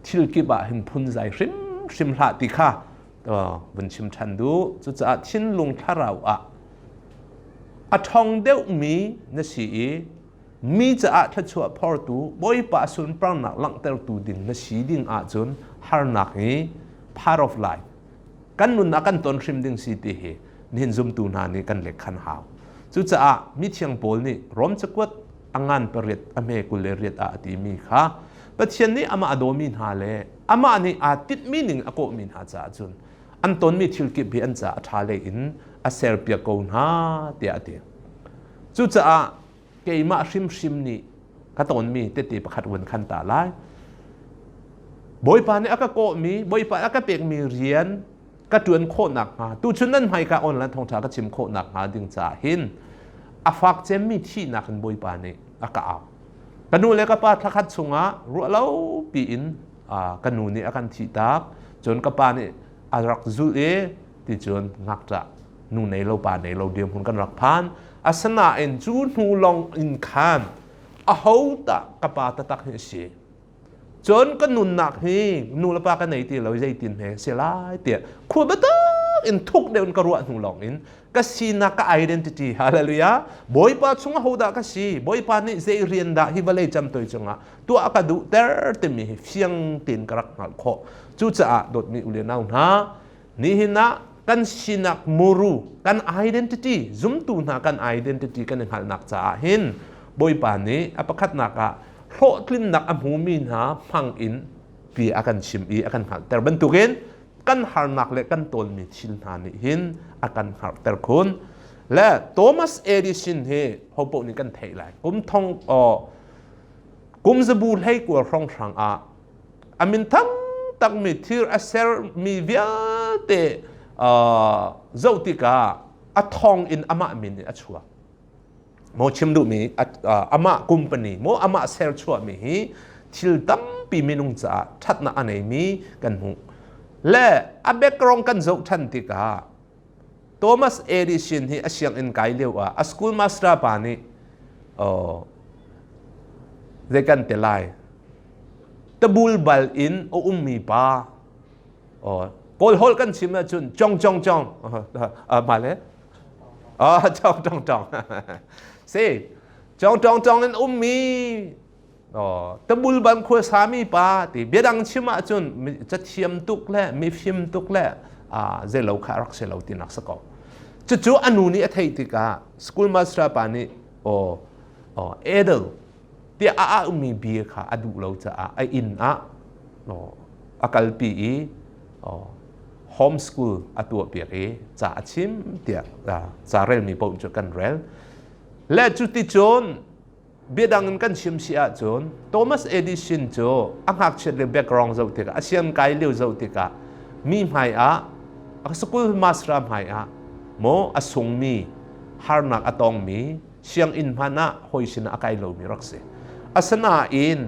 thil kip ah hin phunzai hrimhrim hlah ti kha vun chim ṭhan duh. Cucaah thinlung thlarau ah a ṭhawng deuhmi na si i mi caah thluachuah phortu Bawipa sunparnak langhtertu ding na si ding ahcun harnak hi part of life kan nunnak kan ton hrim ding si ti hi nihin zumtu hna nih kan lek khan hau. Cucaah mithiang Paul nih Rom cakuat a ngan pariat a hme 28 ah a timi kha Pathian nih amah a dawmi hna le amah nih aa tinhmi ning a kawhmi hna caah cun an tonmi thil kip hi an caah a ṭha lei in a serpiak ko hna tiah a ti. Cucaah keimah hrimhrim nih ka tonmi tete pakhat vun khan ta lai. Bawipa nih a ka kawhmi, Bawipa a ka pekmi rian ka ṭuan khawh nakhnga tuchun nan hmaika online thawngṭha ka chim khawh nakhnga ding caah hin a fak cemmi thihnak in Bawipa nih a ka au. Ka nu le ka pa thlakhat chungah ruahlo piin ka nu nih a kan thihtak, cun ka pa nih a rak zulh i ti cun ngakṭah nu nei lo pa nei lo dirhmun kan rak phan. Asinain cu hnu lawng in khan aho dah ka pa taktak hi a si? Cun ka nunnak hi nu le pa ka nei ti lo zeitin he si lai tiah khua biatak in thuk deuh in ka ruah hnu lawng in ka sinak ka identity hallelujah Bawipa chung hodah ka si Bawipa nih zei rian dah hi vawlei camtoi cungah tuah ka duh ter timi hi fiang tein ka rak hngalh khawh. Cucaah dawtmi u le nau hna nihin ah kan sinak muru kan identity zumtu hna kan identity kan i hngalhnak caah hin Bawipa nih a pakhatnak ah hlawhtlinnak a hmumi hna hmang in ti a kan chim i a kan hngalhter bantukin kan harnak le kan tawnmi thil hna nih hin a kan hngalhter khun. Le Thomas Edison hi hopoh nih kan theih lai. Kum thong kum zabu hlei kua hrawnghrang ah a min thang takmi thir a sermi vialte zoh tikah a thong in amah min in a chuak. Maw chim duhmi amah company maw amah serchuahmi hi thil tampi minung caah ṭhatnak a neimi kan hmuh. Le a background kan zoh ṭhan tikah Thomas Edison hi a sianginn kai lio ah a school master pa nih zei kan ti lai tabul bal in a ummi pa Kawl holh kan chim ahcun chong chong chong ma le Ah, chong chong chong. Si, chong chong chong in ummi oh, tabul ban khua sami pa ti biadang chim ahcun cathiam tuk le mifim tuk le ah zeilo kha rak si lo ti nak sa ko. Cucu anu nih a theih tikah school master pa nih oh, oh edel tiah a aumi bia kha a duh lo caah a inn ah oh, a kalpi i oh, home school a tuahpiak i ca a chim tiah ca relmi paoh cu kan rel. Le cuticun biadang in kan chim si ahcun Thomas Edison cu a ngakchiat le background zoh tikah a sian kai lio zoh tikah mi hmai ah a school master hmai ah maw a sungmi harnak a tongmi sianginn hmanh ah hawi sinah a kai lomi rak si. Asinain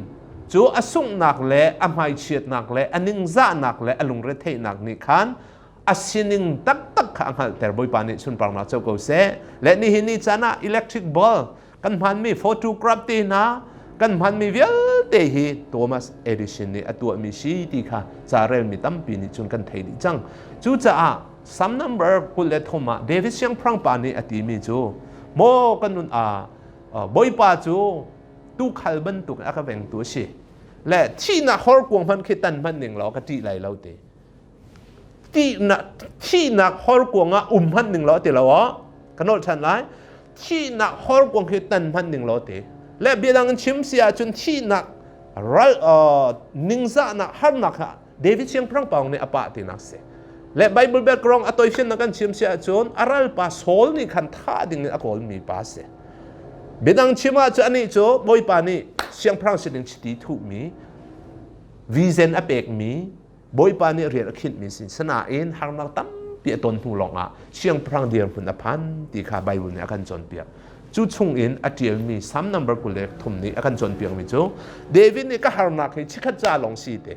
cu a sunghnak le a hmaichiatnak le a ningzahnak le a lungretheihnak nih khan a sining taktak kha a hngalhter. Bawipa nih sunparnak co ko seh. Le nihin ni caan ah electric bulb kan hmanmi photograph te hna kan hmanmi vialte hi Thomas Edison nih a tuahmi si ti kha ca relmi tampi nih cun kan thei dih cang. Cucaah Psalm number 23 ah David siangpahrang pa nih a timi cu maw kan nun a Bawipa cu tuukhal bantuk a ka vengtu a si le thihnak horkuang hmanh khi tan hmanh ning law ka ṭih lai lo ti. Thihnak horkuang ah um hmanh ning law ti lo aw ka nolh ṭhan lai. Thihnak horkuang khi tan hmanh ning law ti. Le biadang in chim si ahcun thihnak ral ningzahnak harnak kha David siangpahrang paung nih a pah tinak si. Le Bible background a toifiannak kan chim si ahcun a ralpa Saul nih khan thah ding in a kawlmi pa si. Biadang chim ahcun anih cu Bawipa nih siangpahrang sinin chiti thuhmi vision a pekmi Bawipa nih rian a khinhmi si. Sinain harnak tampi a ton hnu lawngah siangpahrang dirhmun a phan ti kha Bible nih a kan cawnpiak. Cu chungin a ṭialmi Psalm number 23 nih a kan cawnpiakmi cu David nih ka harnak hi chikkhat ca lawng si te.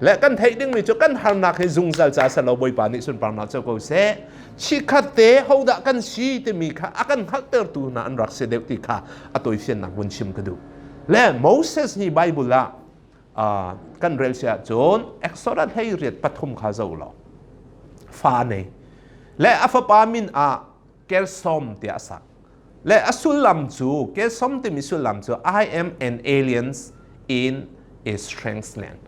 Le kan theih dingmi cu kan harnak hi zungzal ca si lo Bawipa nih sunparnak co ko seh. Chikkhat te hodah kan si timi kha a kan hngalhtertu hna an rak si deuh ti kha a tawifiannak vun chim ka duh. Le Moses hi Bible ah kan rel si ahcun Exodus 13 kha zoh law fa nei le a fapa min ah Gershom tiah a sak. Le a sullam cu Gershom timi sullam cu I am an aliens in a strange land.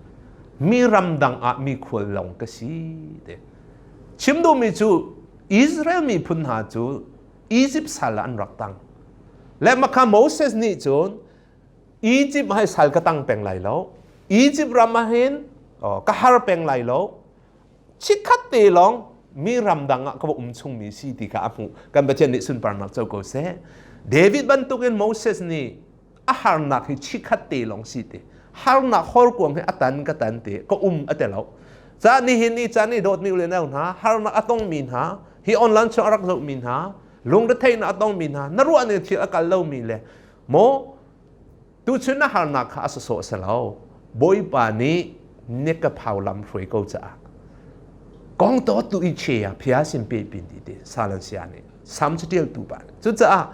Mi ramdang ah mi khual lawng ka si ti. Chim duhmi cu Israel miphun hna cu Egypt sal ah an rak tang. Le makha Moses nih cun Egypt hai sal ka tang peng lai lo. Egypt ram ah hin ka har peng lai lo. Chikkhat te lawng mi ramdang ah ka va um chungmi si ti kha a hmuh. Kan Pathian nih sunparnak co ko seh. David bantukin Moses nih a harnak hi chikkhat te lawng si ti. Harnak horkuang hi a tan ka tan ti ka um a ti lo. Ca nihin ni caan i dawtmi u le nau hna, harnak a tongmi hna, hi online chung a rak zohmi hna, lungretheihnak a tongmi hna, na ruah ning thil a kal lomi le maw Tuchun na harnak kha a sawsawh si lo. Bawipa nih ni ka phau lam hruai ko caah kong to tu i che ya phia sin pe pin ti ti salan sia nih sam catial tu pa cucaah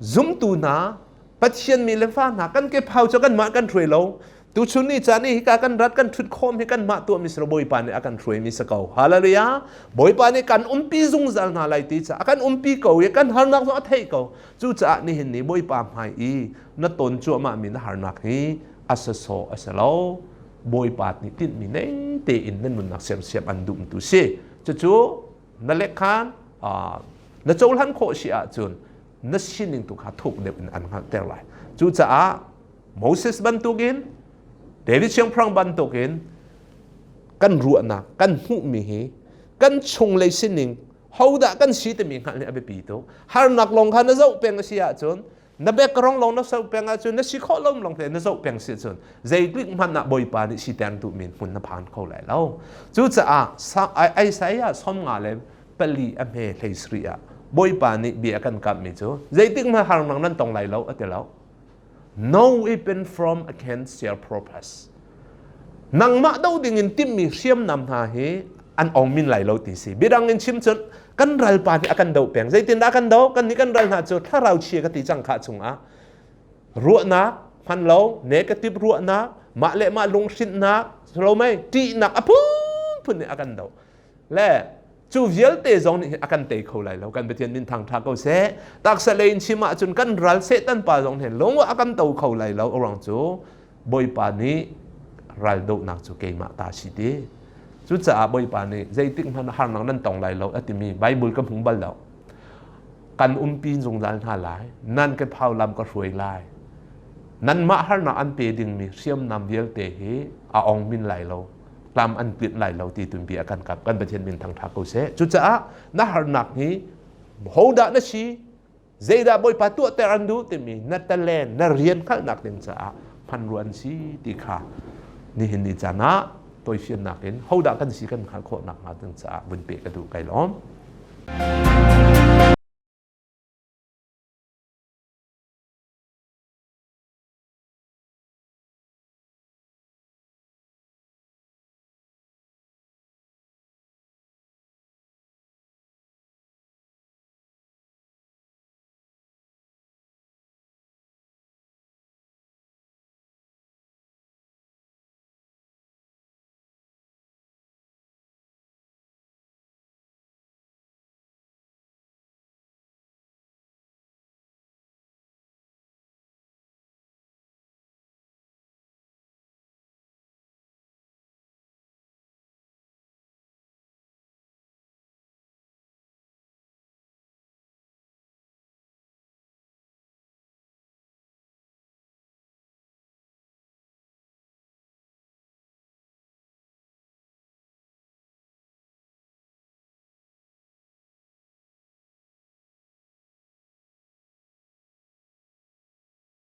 zumtu hna Pathian mi le fa hna kan ke phau cu kan mah kan hruai lo tuchun ni caan i hika kan rat kan thut khawm hi kan mah tuah mi si Bawipa nih a kan hruai mi si ko hallelujah Bawipa nih kan umpi zungzal hna lai ti caah kan umpi ko i kan harnak zong a theih ko Cucaah nihin ni Bawipa hmai i na ton cuahmahmi na harnak hi a sasawh a si lo. Bawipa nih tinhmi nei tein na nunnak siamsiam an duhtu si. Cucu na lekkhan na cohlan khawh si ahcun na sining tu kha thuk deuh in an hngalhter lai. Cucaah Moses bantukin David siangpahrang bantukin kan ruahnak kan hmuhmi hi kan chunglei sining hodah kan si timi hngalh hi a biapi tuk harnak lawng kha na zoh peng a si ahcun na background lawng na zoh peng ahcun na si khawh lo lawng te na zoh peng si ahcun zeitik hmanh ah Bawipa nih siter duhmi hmun na phan kho lai lo cucaah Isaiah 54 a hme 17 ah Bawipa nih bia kan kamhmi cu zeitik hmanh harnak nan tong lai lo a ti lo No weapon from against your purpose. Nangmah do ding in timmi hriamnam hna hi an ong min lai lo ti si. Biadang in chim cun kan ralpa nih a kan doh peng. Zeitindah a kan doh? Kan nih kan ral hna cu thlarau chia ka ti cang kha chungah ruahnak hman lo, negative ruahnak, mah le mah lunghrinhnak, lo mei, ṭihnak a phunphun nih a kan doh. Le cu vialte zong nih a kan tei kho lai lo kan Pathian min thangṭha ko seh taksa lei in chim ahcun kan ral Satan pa zong nih lung a kan to kho lai lo ruang cu Bawipa nih ral dohnak cu keimah ta si ti cucaah Bawipa nih zeitik hmanh harnak nan tong lai lo a timi Bible ka hmu bal lo kan umpi zungzal hna lai nan ke phau lam ka hruai lai nanmah harnak an pe dingmi hriamnam vialte hi a ong min lai lo tlam an tlinh lai lo ti tunpi a kan kap kan Pathian min thangtha ko seh cucaah na harnak hi hodah na si zeidah Bawipa tuahter an duh timi na talent na rian hngalhnak ding caah hman ruan si ti kha nihin ni caan ah toifiannak in hodah kan si kan hngalh khawh nakhnga ding caah vun pe ka duh kai lawm.